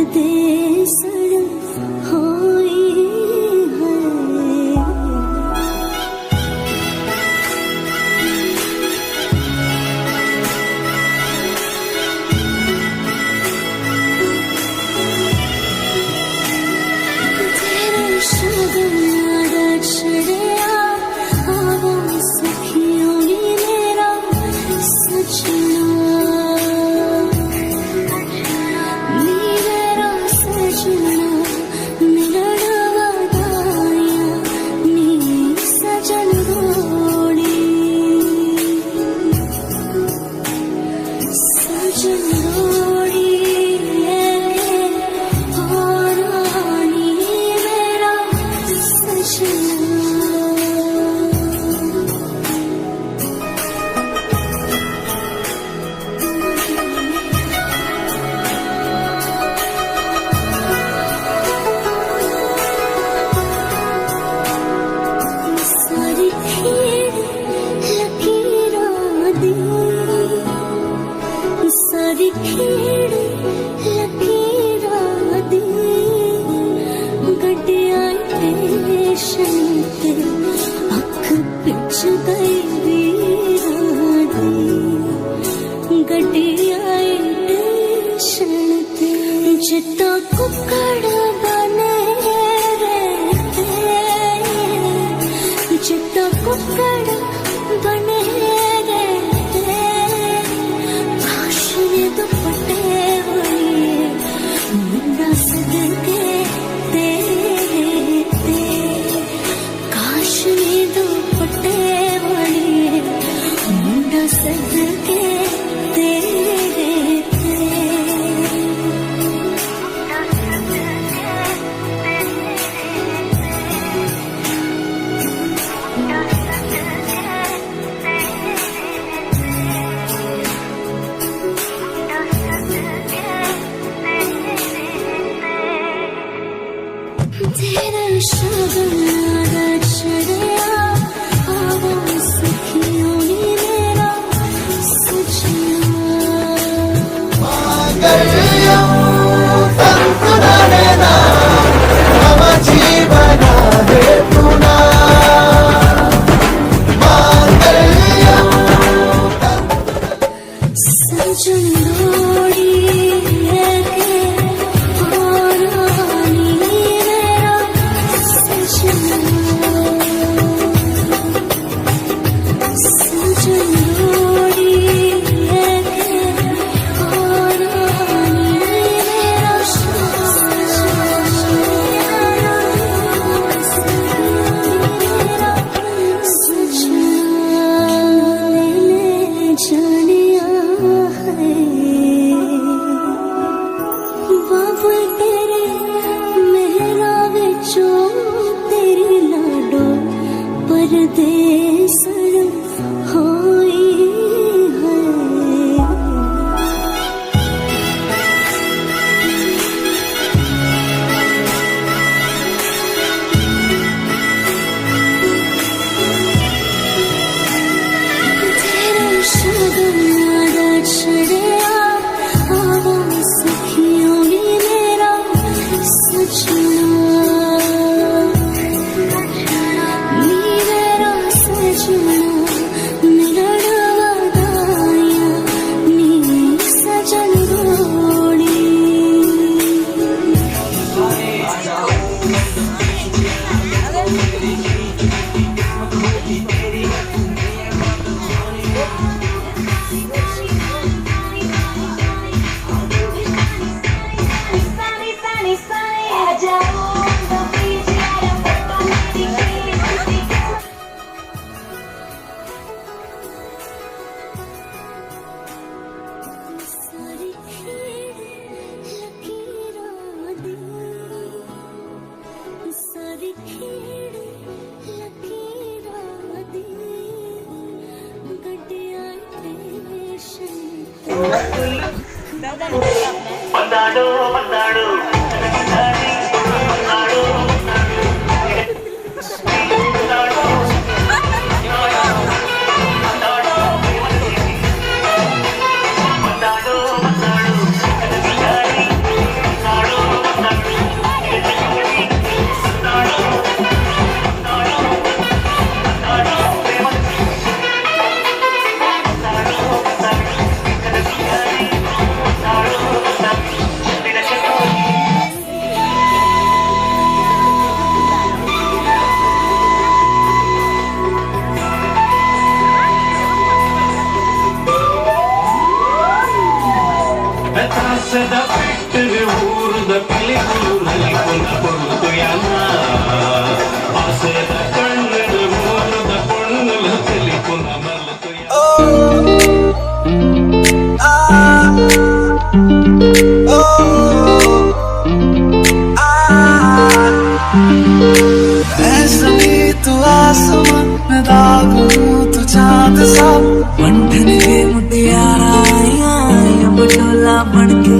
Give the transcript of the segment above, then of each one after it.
परदेसण होई है। तेरा शगन चढ़िया आवा सखियों नी मेरा सजना, नी मेरा सजना मिलण वदाया नी सजन गोड़ी, सजन गोड़ी और नी मेरा सजना। सारी खेड़ लकीरां दी, सारी खेड़ लकीरां दी, गड्डियां स्टेशन ते अख पिच गई वीरां दी, गड्डियां स्टेशन ते जित्ता कुक्कड़ बने रहते, जित्ता कुक्कड़ बने रहते, काश ने दुपट्टे वाली मुंडा सदके तेरे ते, काश ने दुपट्टे वाली मुंडा सदके तेरे ते। तेरा शगन चढ़िया आवा सखियों नी मेरा सजना। मांगल्यं तन्तुनानेन मम जीवनहेतुना, मांगल्यं सजन लोड़ी लेके और नी मेरा सजना, सजन लोड़ी लेके और नी मेरा सजना। ले जानिया है बाबुल तेरे मेहरा विचों तेरी लाडो परदेसण होई है। तेरा शगन चढ़िया आवा सखियों नी मेरा सजना, नी मेरा सजना मिलण वदाया नी सजन गोड़ी। सारी खेड़ लकीरां दी, सारी खेड़ लकीरां दी, गड्डियां स्टेशन ते ಬಂದಾಡೋ ಬಂದಾಡು ಬಂದಾಡು ಬಂದಾಡು ಬಂದಾಡು ಬಂದಾಡು ಬಂದಾಡು ಬಂದಾಡು. ತಾಸದ ಪೆಟ್ಟರೆ ಊರುದ ಪಿಲಿಪುಲು ನಲಿಪುನ ಪೊರುತುಯನ ಆಸೆದ ಕಣ್ಣು ಊರುದ ಪೊಣ್ಣುಲು ತಿಳಿಪುನ ಮಲತುಯ. ऐसा तू आसमां मैं दाग हूँ तू चांद सा। ਬੰਠਨ ਕੇ ਮੁਟਿਆਰਾਂ ਆਈਆਂ ਆਈਆਂ ਪਟੋਲਾ ਬਣ ਕੇ।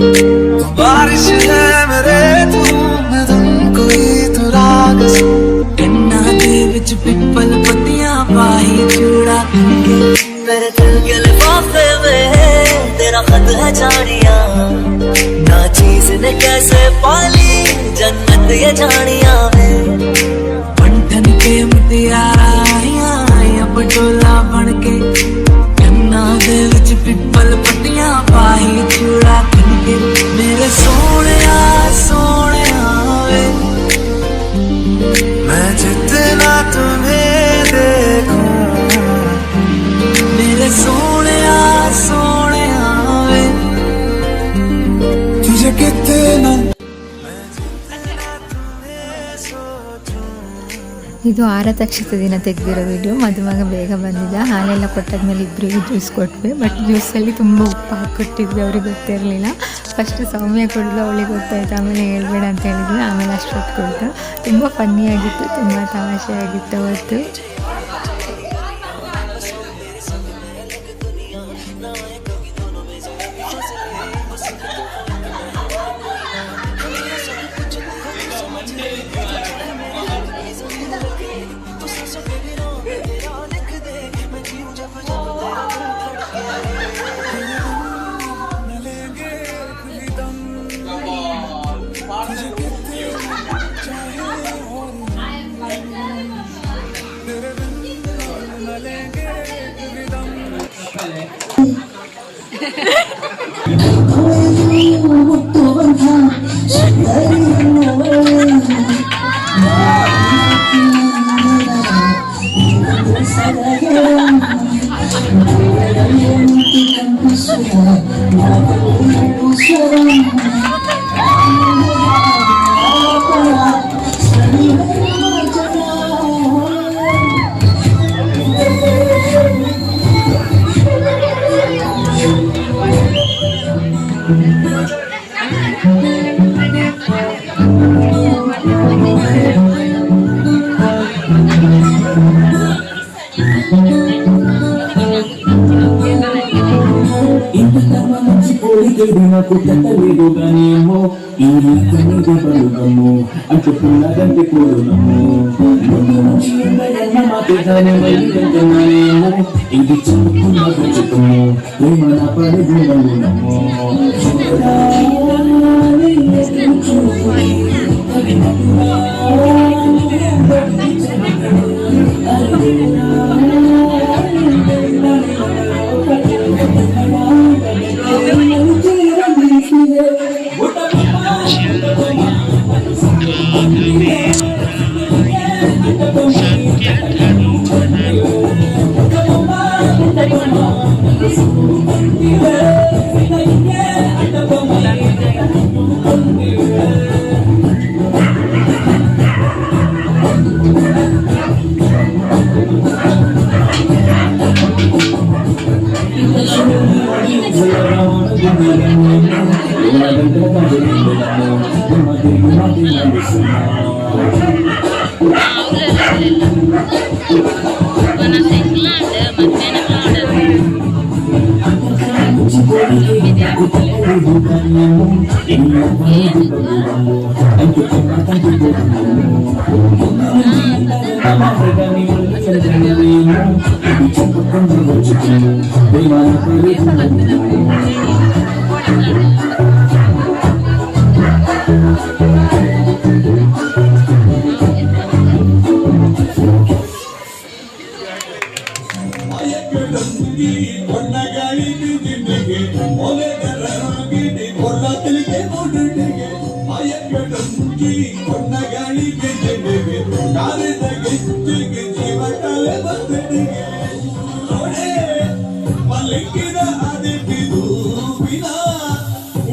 बारिश है मेरे तू मैं तुम कोई तू राग सा। ਕੰਨਾਂ ਦੇ ਵਿੱਚ ਪਿੱਪਲ ਪੱਤੀਆਂ ਪਾਈ ਚੂੜਾ ਖਣਕੇ। मेरे दिल के लिफाफे में तेरा खत है जानिया, ना चीज ने कैसे पाली जन्नत ये जानिया वे। ਬੰਠਨ ਕੇ ਮੁਟਿਆਰਾਂ ਆਈਆਂ ਆਈਆਂ ਪਟੋਲਾ ਬਣ ਕੇ। ਕੰਨਾਂ ਦੇ ਵਿੱਚ ਪਿੱਪਲ ਪੱਤੀਆਂ ਪਾਈ ਚੂੜਾ ਖਣਕੇ। ਮੇਰੇ ਸੋਹਣਿਆ ਸੋਹਣਿਆ ਵੇ। मैं जितना तुम्हें देखूं, ਮੇਰੇ ਸੋਹਣਿਆ ਸੋਹਣਿਆ ਵੇ। तुझे कितना मैं जितना तुम्हें सोचूं। ಇದು ಆರತಕ್ಷತೆ ದಿನ ತೆಗೆದಿರೋ ವಿಡಿಯೋ. ಮದುಮಗ ಬೇಗ ಬಂದಿದ್ದ. ಹಾಲೆಲ್ಲ ಕೊಟ್ಟಾದ್ಮೇಲೆ ಇಬ್ಬರಿಗೂ ಜ್ಯೂಸ್ ಕೊಟ್ವಿ. ಬಟ್ ಜ್ಯೂಸಲ್ಲಿ ತುಂಬ ಉಪ್ಪು ಹಾಕ್ಕೊಟ್ಟಿದ್ವಿ, ಅವ್ರಿಗೆ ಗೊತ್ತಿರಲಿಲ್ಲ. ಫಸ್ಟ್ ಸೌಮ್ಯ ಕುಡಿದ್ಲು, ಅವಳಿಗೆ ಗೊತ್ತಾಯ್ತು. ಆಮೇಲೆ ಹೇಳ್ಬೇಡ ಅಂತ ಹೇಳಿದ್ವಿ. ಆಮೇಲೆ ಅಶ್ವಥ್ ಕುಡ್ದು. ತುಂಬ ಫನ್ನಿಯಾಗಿತ್ತು, ತುಂಬ ತಮಾಷೆ ಆಗಿತ್ತು ಅವತ್ತು. मिलेंगे भी दम, तुझे कितना चाहे और तेरे बिन न लेंगे भी दम। నాకు పెట్టలేదు గానేమో ఈ లెక్కనేది బలుగము అంటుకున్నదంటే కూడునము ముందు నుంచి ఉన్నదన్న మాటగానే మళ్ళీ ఇది చెప్పుకున్న రుచికము ప్రేమ నా పడుగునము.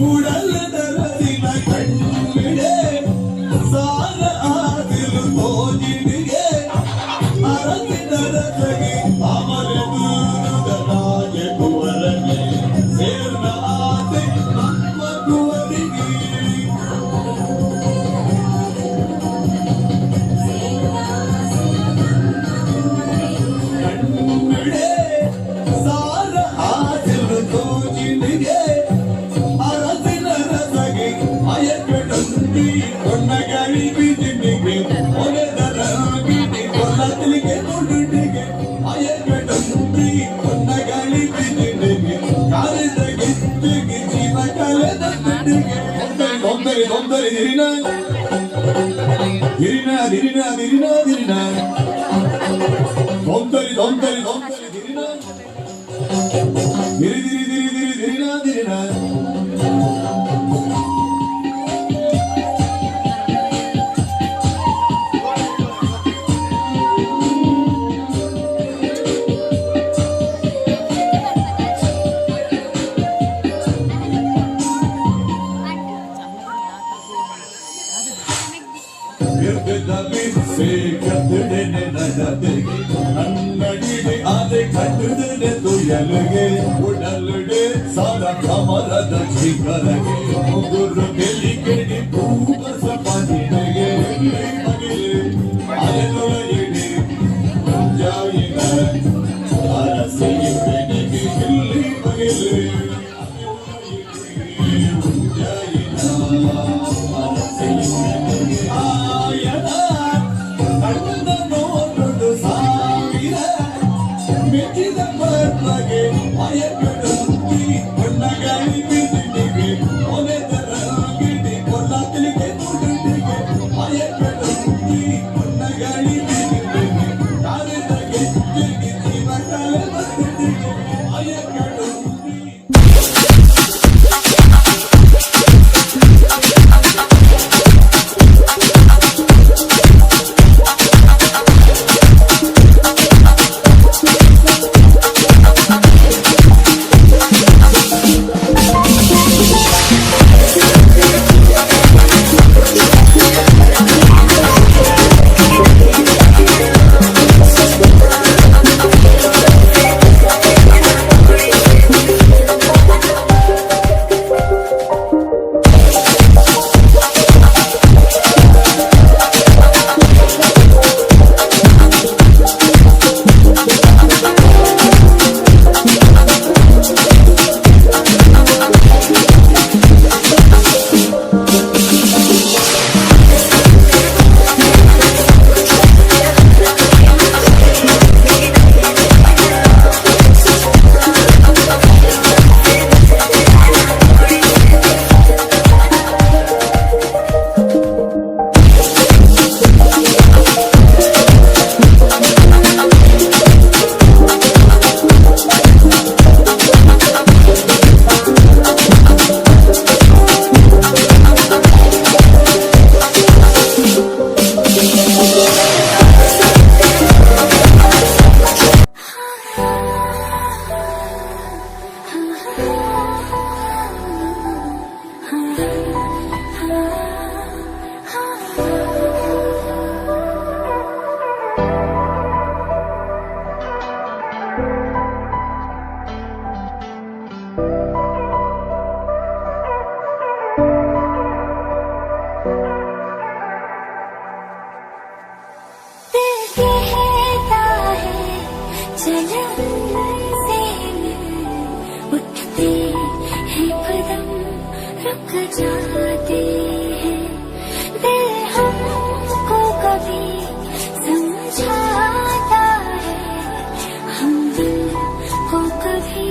ಉಡಲದರದಿನ ಕಣ್ಣಿಡೆ ಸಾರ ಆದಿಲು ತೋಜಿಡಿಗೆ ಅರಸಿನರಸಗೆ ಅಮರ ದೂರುದ ರಾಜಕುವರನೆ ಸೇರ್ನ ಆಸೆ ನಮ್ಮ ಕುವರಿಗೆ. ಕಣ್ಣಿಡೆ ಸಾರ ಆದಿಲು ತೋಜಿಡಿಗೆ ಅರಸಿನರಸಗೆ ಅಯಕಡೊಂದಿ ಕೊಣ್ಣಗಾಳಿ ಬೀಜಿನಿಗೆ ಒಲೆದರ ಗಿಡಿ ಕೊಲ್ಲತಿಲಿಗೆ ನುಡಿಗೆ ಅಯಕಡೊಂದಿ ಕೊಣ್ಣಗಾಳಿ ಬೀಜಿನಿಗೆ ಕಾರಿದ ಗಿತ್ತಿಗೆ ಜೀವ ಕಳೆದ ಬಿಡಿಗೆ. ತೊಂದರೆ ತೊಂದರೆ ದಿರಿನ ದಿರಿನ ದಿರಿನ ದಿರಿನ ದಿರಿನ ತೊಂದರೆ ತೊಂದರೆ ತೊಂದರೆ ದಿರಿನ ದಿರಿ ದಿರಿ ದಿರಿ ದಿರಿ ದಿರಿನ ದಿರಿನ. ಕಮಲದ ಶಿಖರಗೆ ಮುಗುರು ಗೆಲಿ ಭೂಬಸ ಪದಿನೆಗೆ ಮಗಿಲೆ ಅಲೆದೊಳಗಿಡೆ ಮುಂಜಾಯಿನ ಅರಸೆಯುವೆನೆಗೆ ಇಲ್ಲಿ ಮಗಿಲೆ ಮುಂಜಾಯಿನ ಅರಸೆಯುವೆನೆಗೆ ಆಯನ ಕಣ್ಣ ನೋಡುದು ಸಾವಿರ ಮೆಚ್ಚಿದ ಪರ್ವಗೆ ಅಯಕಡುತ್ತಿ ಹೊನ್ನಗಾಳಿ ಬಿಸಿಲಿಗೆ ಒಲೆದರ ಗಿಡಿ ಕೊಲ್ಲತಿಲಿಗೆ ನುಡಿಗೆ ಅಯಕಡುತ್ತಿ ಹೊನ್ನಗಾಳಿ ಬಿಸಿಲಿಗೆ ಕಾಲಿದ ಗೆಜ್ಜೆಗೆ ಜೀವ ಕಲೆ ಬಂದಿಗೆ ಅಯಕಡುತ್ತಿ. दिल कहता है चल से मिल, उठते हैं कदम रुक जाते हैं। दिल हमको कभी समझाता है, हम दिल को कभी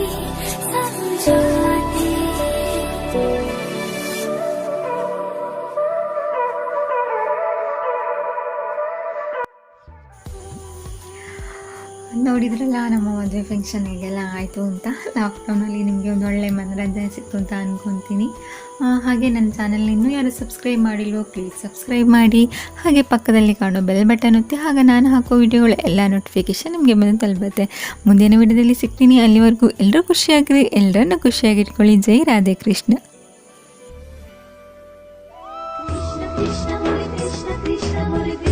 समझाते हैं। ನೋಡಿದ್ರಲ್ಲ ನಮ್ಮ ಮದುವೆ ಫಂಕ್ಷನ್ ಹೇಗೆಲ್ಲ ಆಯಿತು ಅಂತ. ಲಾಕ್ಡೌನಲ್ಲಿ ನಿಮಗೆ ಒಂದು ಒಳ್ಳೆ ಮನರಂಜನೆ ಸಿಕ್ತು ಅಂತ ಅಂದ್ಕೊತೀನಿ. ಹಾಗೆ ನನ್ನ ಚಾನಲ್ನ ಇನ್ನೂ ಯಾರು ಸಬ್ಸ್ಕ್ರೈಬ್ ಮಾಡಿಲ್ವೋ ಪ್ಲೀಸ್ ಸಬ್ಸ್ಕ್ರೈಬ್ ಮಾಡಿ. ಹಾಗೆ ಪಕ್ಕದಲ್ಲಿ ಕಾಣೋ ಬೆಲ್ ಬಟನ್ ಒತ್ತಿ, ಹಾಗೆ ನಾನು ಹಾಕೋ ವಿಡಿಯೋಗಳ ಎಲ್ಲ ನೋಟಿಫಿಕೇಷನ್ ನಿಮಗೆ ಬಂದು ತಲುಪುತ್ತೆ. ಮುಂದಿನ ವಿಡಿಯೋದಲ್ಲಿ ಸಿಗ್ತೀನಿ. ಅಲ್ಲಿವರೆಗೂ ಎಲ್ಲರೂ ಖುಷಿಯಾಗಿರಿ, ಎಲ್ಲರನ್ನೂ ಖುಷಿಯಾಗಿಟ್ಕೊಳ್ಳಿ. ಜೈ Radhe Krishna. Krishna Hare Krishna Krishna Hare.